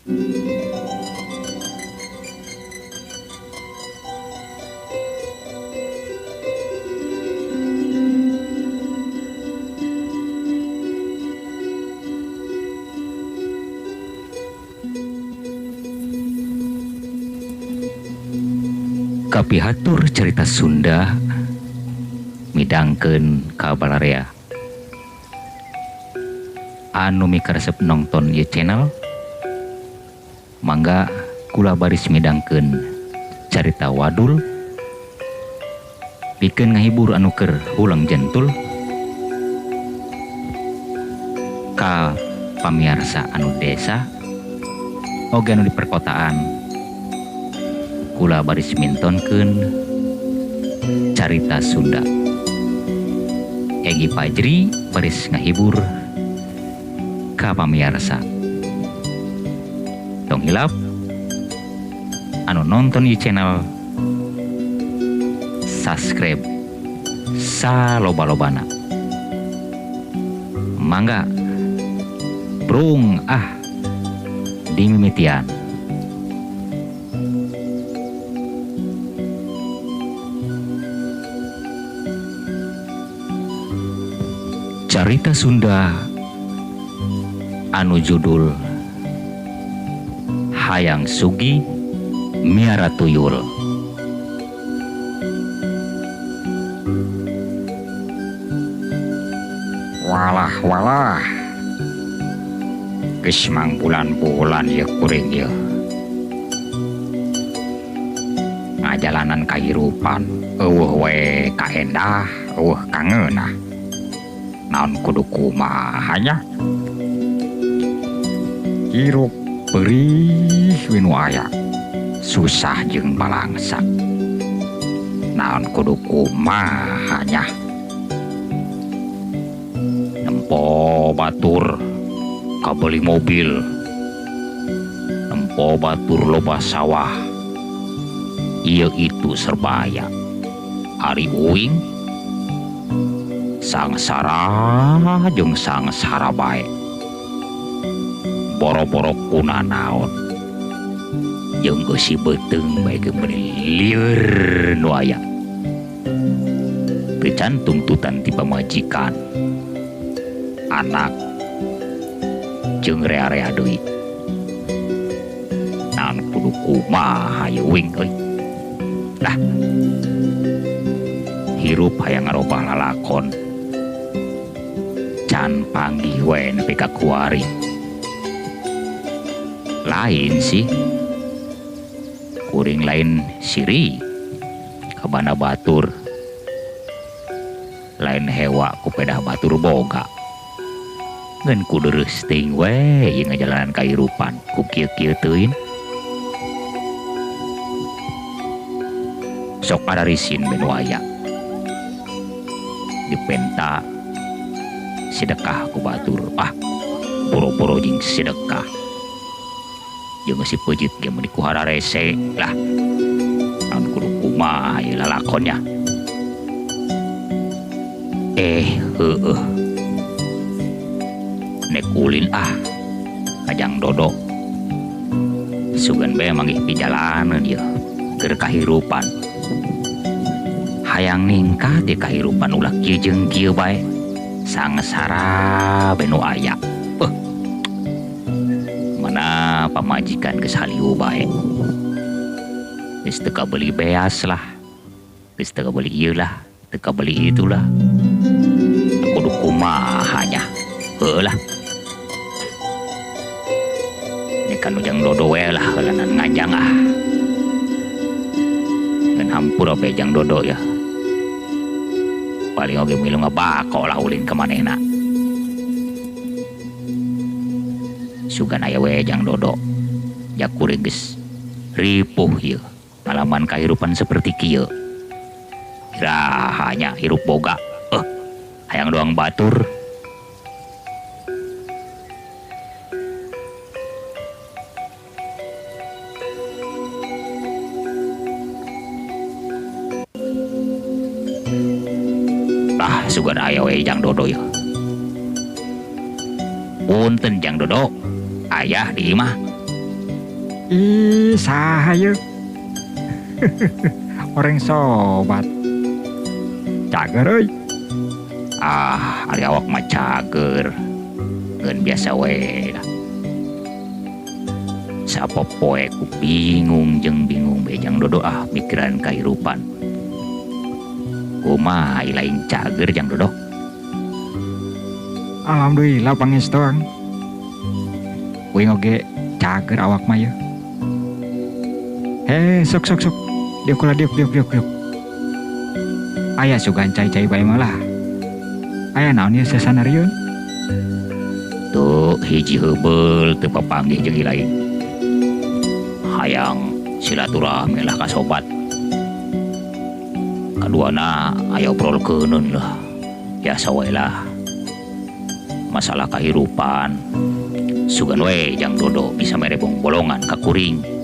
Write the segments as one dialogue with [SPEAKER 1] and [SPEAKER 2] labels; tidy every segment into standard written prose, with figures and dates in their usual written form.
[SPEAKER 1] Kapihatur cerita Sunda midangkeun ka balarea anu mikaresep nongton ieu channel, mangga kula baris midangkeun carita wadul pikeun ngahibur anu keur hulang jentul ka pamiarsa anu desa oge anu di perkotaan. Kula baris mintonkeun carita Sunda. Egi Pajri baris ngahibur ka pamiarsa. Tong hilap anu nonton di channel, subscribe saloba-lobana. Mangga brung ah dimimitian. Carita Sunda anu judul Hayang Sugih Miara Tuyul.
[SPEAKER 2] Walah walah, geus mangbulan-bulan ieu kuring ieu ngajalanan kahirupan eueuh we kaendah eueuh kangeunah. Naon kudu kumaha nya, hirup perih we nu aya, susah jeung balangsak. Naon kudu kumaha nya, nempo batur kabeli mobil, nempo batur loba sawah, ieu itu serba aya. Ari uing sangsara jeung sangsara bae, boro-boro kuna naon jeung eusi beuteung bae geus meuni lieur nu aya. Teu cantung-tutan ti pamajikan, anak jeung rea-rea deui. Naon kudu kumaha ieu uing euy. Lah hirup hayang ngarobah lalakon, can panggih we nepi ka kuari. Lain sih kuring lain siri kabana batur, lain hewa ku pedah batur boga. Ngan kudu reusteung teuing we ieu ngajalanan kahirupan ku kieu-kieu teuing. Sok ararisin ben aya dipenta sedekah ku batur. Ah boro-boro jeung sedekah jeung si peujeut ge meuni ku hararese lah. Naon kudu kumaha ieu lalakonnya. Heueuh nek ulin ah kajang dodo sugan bae manggih pijalaneun ieu keur kahirupan. Hayang ningkat di kahirupan ulah kieu jeung kieu bae, sangsara bae nu aya. Mana pamajikan geus haliu bae, geus teu kabeli beas lah, geus teu kabeli ieu lah, teu kabeli itulah. Kudu kumaha nya, heueuh lah. Nek kanu jang dodo we lah heulanan ngajang ah. Ngan hampura bae jang dodo ya. Paling oge milu ngabako lah ulin ka manehna. Sugan aya we jang dodo. Ja kuring geus ripuh ieu pengalaman kahirupan seperti kieu. Iraha nya hirup boga. Hayang doang batur. Ah, sugan aya we Jang Dodo ya. Punten Jang Dodo, ayah di imah.
[SPEAKER 3] Ih, saha yeuh? Orang sobat. Cager euy.
[SPEAKER 2] Ah, ari awak mah cager. Ngeun biasa we lah. Sapopoe ku bingung jeung bingung be Jang Dodo ah mikiran kahirupan. Kumaha lain cager Jang Dodo?
[SPEAKER 3] Alhamdulillah pangestu Kang. Uing oge cager awak mah yeuh. Heh, sok sok sok. Diuk lah, diuk diuk diuk diuk. Aya sugan cai-cai bae mah lah. Aya naon ieu sasanarieun?
[SPEAKER 2] Tuh hiji heubeul teu papanggih jeung lain. Hayang silaturahmi lah ka sobat. Kaduana aya obrolkeuneun lah. Biasa we lah. Masalah kahirupan. Sugan we Jang Dodo bisa mere bolongan ka kuring.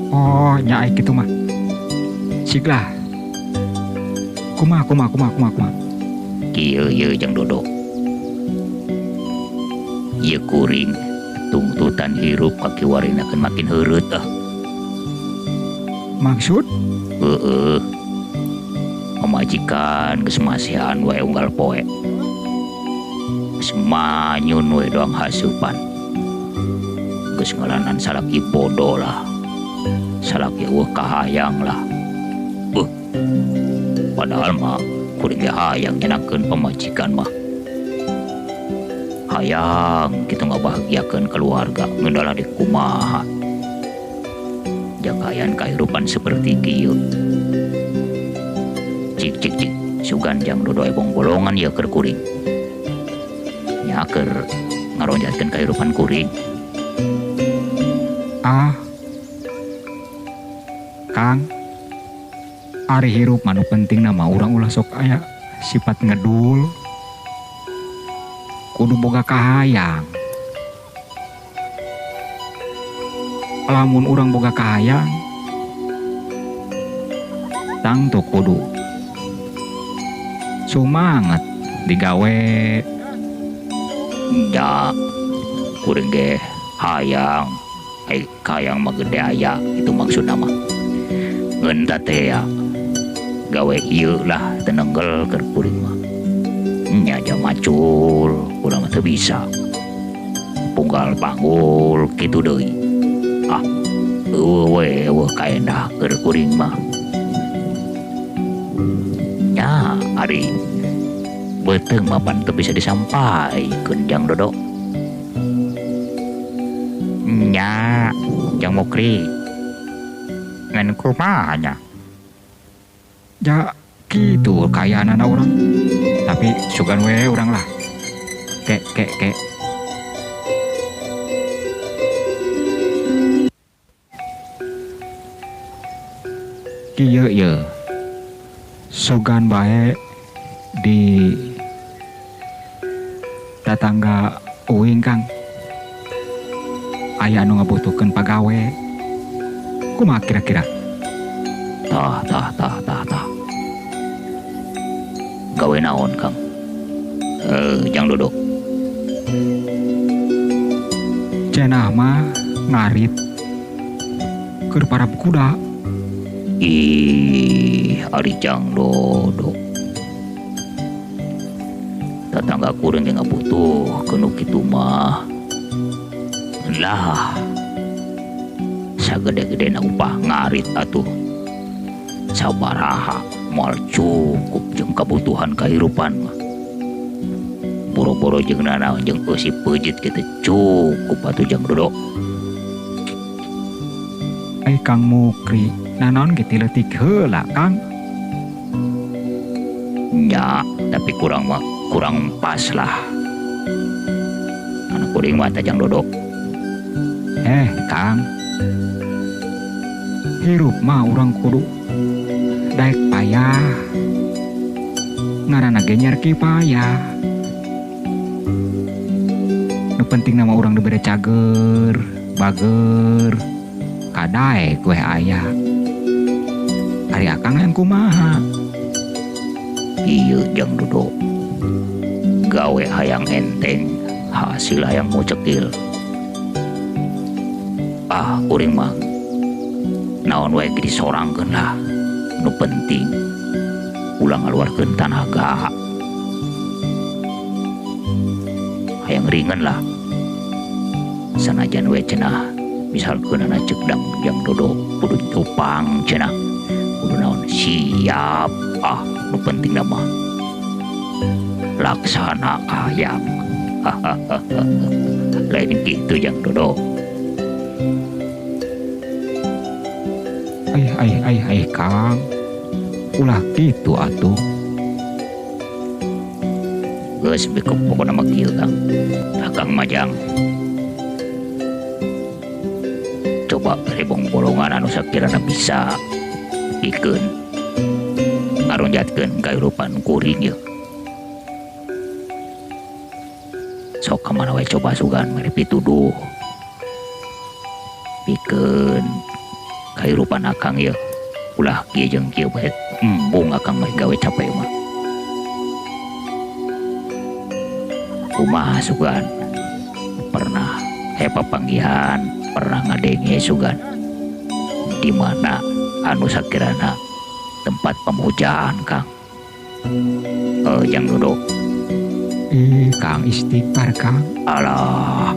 [SPEAKER 3] Oh, nya ai kitu mah. Sik lah. Kumaha kumaha kumaha kumaha kumaha.
[SPEAKER 2] Kieu ieu Jang Dodo. Ieu kuring tungtutan hirup kakiwarina keun makin heureut ah.
[SPEAKER 3] Maksud?
[SPEAKER 2] Heeh. Pamajikan geus masihan wae unggal poe. Geus manyun we doang hasupan. Geus ngalanan salaki bodoh lah. Salaki eueuh kahayang lah. Beuh. Padahal mah kuring ge hayang nyenangkeun pamajikan mah. Hayang kitu ngabahagiakeun keluarga ngeundalah di kumaha. Jakayan kahirupan seperti kieu. Cik cik cik sugan Jang Dodo ebong bolongan ieu keur kuring. Nya keur ngaronjatkeun kahirupan kuring.
[SPEAKER 3] Ah. Kang, ari hirup mah nu penting mah urang ulah sok aya sifat ngedul. Kudu boga kahayang. Lamun urang boga kahayang, tangtu kudu sumanget digawe.
[SPEAKER 2] Nya kuring ge hayang, ai kahayang mah gede aya itu maksudna mah. Ngeun teh ya gawe ieu lah teu nenggel keur kuring mah. Nya aja macul, urang mah teu bisa. Punggal panggul kitu deui. Ah, eueuh we eueuh kaendah keur kuring mah. Nya ari beuteung mah pan teu bisa disampaikeun Jang Dodo. Nya Jang Mukri.
[SPEAKER 3] Ngan kumaha nya? Ja kitu kayaanana urang. Tapi sugan we urang lah. Kek kek kek. Kieu ieu. Sugan bae di tatangga uing Kang. Aya anu ngabutuhkeun pagawe. Kumaha kira-kira?
[SPEAKER 2] Tah tah tah tah tah. Gawe naon Kang? Jang Dodo.
[SPEAKER 3] Cenah mah ngarit keur parab kuda.
[SPEAKER 2] Ih, ari Jang Dodo. Tatangga kuring ge ngabutuhkeun nu kitu mah. Lah. Sagede-gedena upah ngarit atuh. Sabaraha moal cukup jeung kabutuhan kahirupan mah. Boro-boro jeung nanaon jeung eusi peujit kitu cukup atuh Jang Dodo.
[SPEAKER 3] Ai Kang Mukri, nanaon ge ti leutik heula Kang.
[SPEAKER 2] Nya, tapi kurang mah kurang pas lah. Anu kuring mah teh Jang Dodo.
[SPEAKER 3] Kang. Hirup mah urang kudu daek payah. Ngaranna ge nyerki payah. Nu penting nama urang dibere cager, bager, kadaek we aya. Ari akang yang kumaha?
[SPEAKER 2] Ieu Jang Dodo. Gawe hayang enteng, hasil hayang mucekil. Ah, kuring mah naon wae ge disorangkeun lah. Nu penting ulah ngaluarkeun tanaga. Hayang ringan lah. Sanajan we cenah misalkeun ana ceuk dang Jang Dodo kudu cupang cenah. Kudu naon siap. Ah, nu penting mah laksana hayang. Lain gitu Jang Dodo.
[SPEAKER 3] Ai ai ai ai Kang, ulah kitu atuh.
[SPEAKER 2] Geus beko pokona mah kieu Kang. Akang majang. Coba bere bolongan anu sakirana bisa pikeun ngaronjatkeun kahirupan kuring ieu. Sok ka mana we coba sugan mere pituduh. Pikeun kahirupan akang ieu. Ulah kieu jeung kieu bae embung akang mah gawe capek mah. Kumaha sugan? Pernah panggihan, pernah ngadenge sugan. Di mana anu sakirana tempat pemujaan Kang? Jang Dodo.
[SPEAKER 3] Kang istighfar Kang.
[SPEAKER 2] Alah.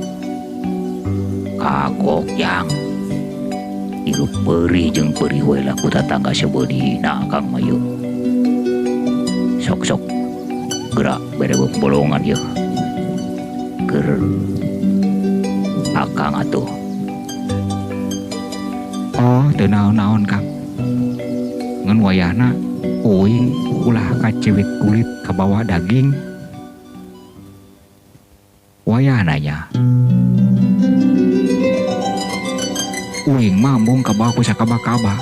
[SPEAKER 2] Kagok Jang. Hirup perih jeung perih we lah ku tatangga sebeudina Kang mah ieu. Sok-sok gerak bere bolongan ieu. Keur akang atuh.
[SPEAKER 3] Oh, teu naon-naon Kang. Ngan wayahna uing ulah kaciwit kulit kabawa daging. Wayahna nya uing mah embung kabawa ku sakaba-kaba.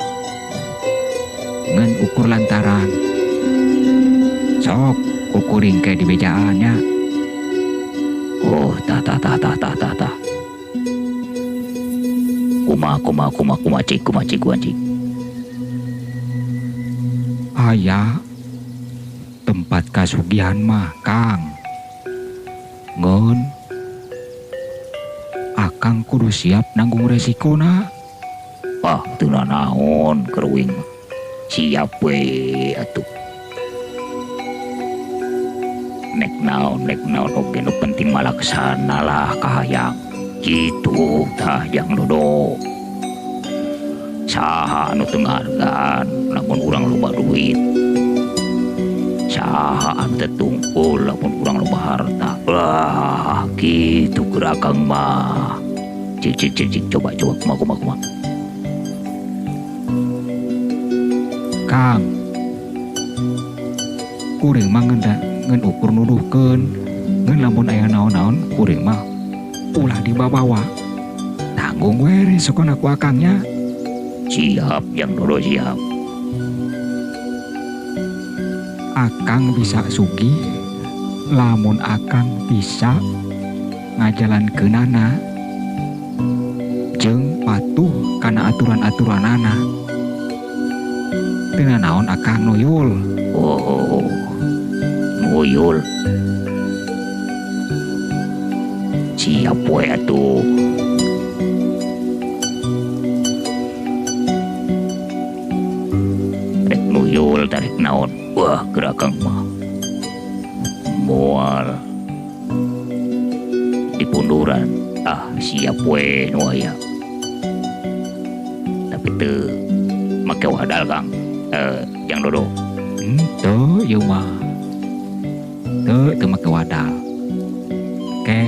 [SPEAKER 3] Ngan ukur lantaran. Sok kukuring ke di bejaannya.
[SPEAKER 2] Oh, tah tah tah tah tah tah tah. Kumaha kumaha kumaha kumaha cik kumaha cik kumaha cik.
[SPEAKER 3] Aya tempat kasugihan mah Kang. Ngeun akang kudu siap nanggung resikona.
[SPEAKER 2] Ah, teu nanaon keur uing mah. Siap we atuh. Nek naon oge nu penting malaksana lah kahayang. Kitu tah Jang Dodo. Saha anu teu ngahargaan lamun urang loba duit. Saha anu teu tungkul lamun urang loba harta. Wah, kitu keur akang mah. Cik cik cik cik coba coba kumaha kumaha kumaha.
[SPEAKER 3] Kang, kuring mah ngan ukur nuduhkeun, ngan lamun aya naon-naon kuring mah ulah dibabawa. Tanggung we resokona ku akangnya.
[SPEAKER 2] Siap Jang Dodo siap.
[SPEAKER 3] Akang bisa sugih lamun akang bisa ngajalankeunana jeung patuh kana aturan-aturanana. Teu nanaon akang nuyul.
[SPEAKER 2] Oh, nuyul. Siap we atuh. Rek nuyul tarik naon. Wah, gerakang mah. Moal dipunduran. Ah, siap we nu aya. Tapi teu make wadal Kang. Jang Dodo.
[SPEAKER 3] Teu ieu mah. Teu teu make wadal. Ke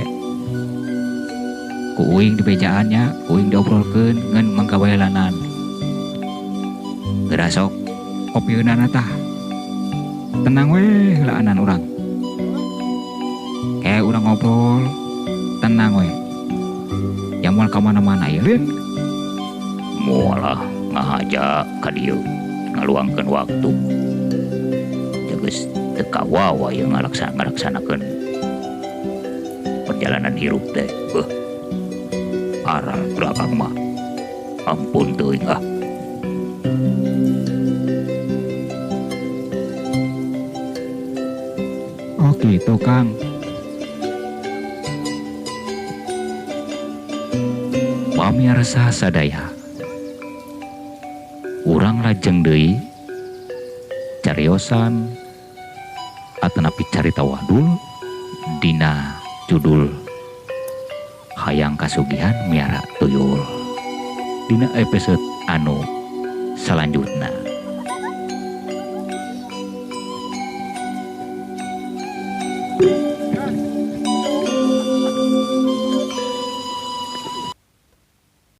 [SPEAKER 3] ku uing di bejaannya, ku uing diobrolkeun ngan mangkawayalanan. Geura sok kopieunana tah. Tenang we heulaanan urang. Ke urang ngobrol tenang we. Ya moal ka mana-mana ieu lin.
[SPEAKER 2] Moal lah ngahaja ka dieu ngaluangkeun waktu. Geus teu kawawa ieu ngalaksanakeun perjalanan hirup teh. Beuh. Aral gerakang mah. Ampun teuing ah.
[SPEAKER 3] Oh gitu Kang.
[SPEAKER 2] Pamiarsa sadaya, urang lajeng deui cariosan atanapi carita wadul dina judul Hayang Kasugihan Miara Tuyul dina episode anu salanjutna.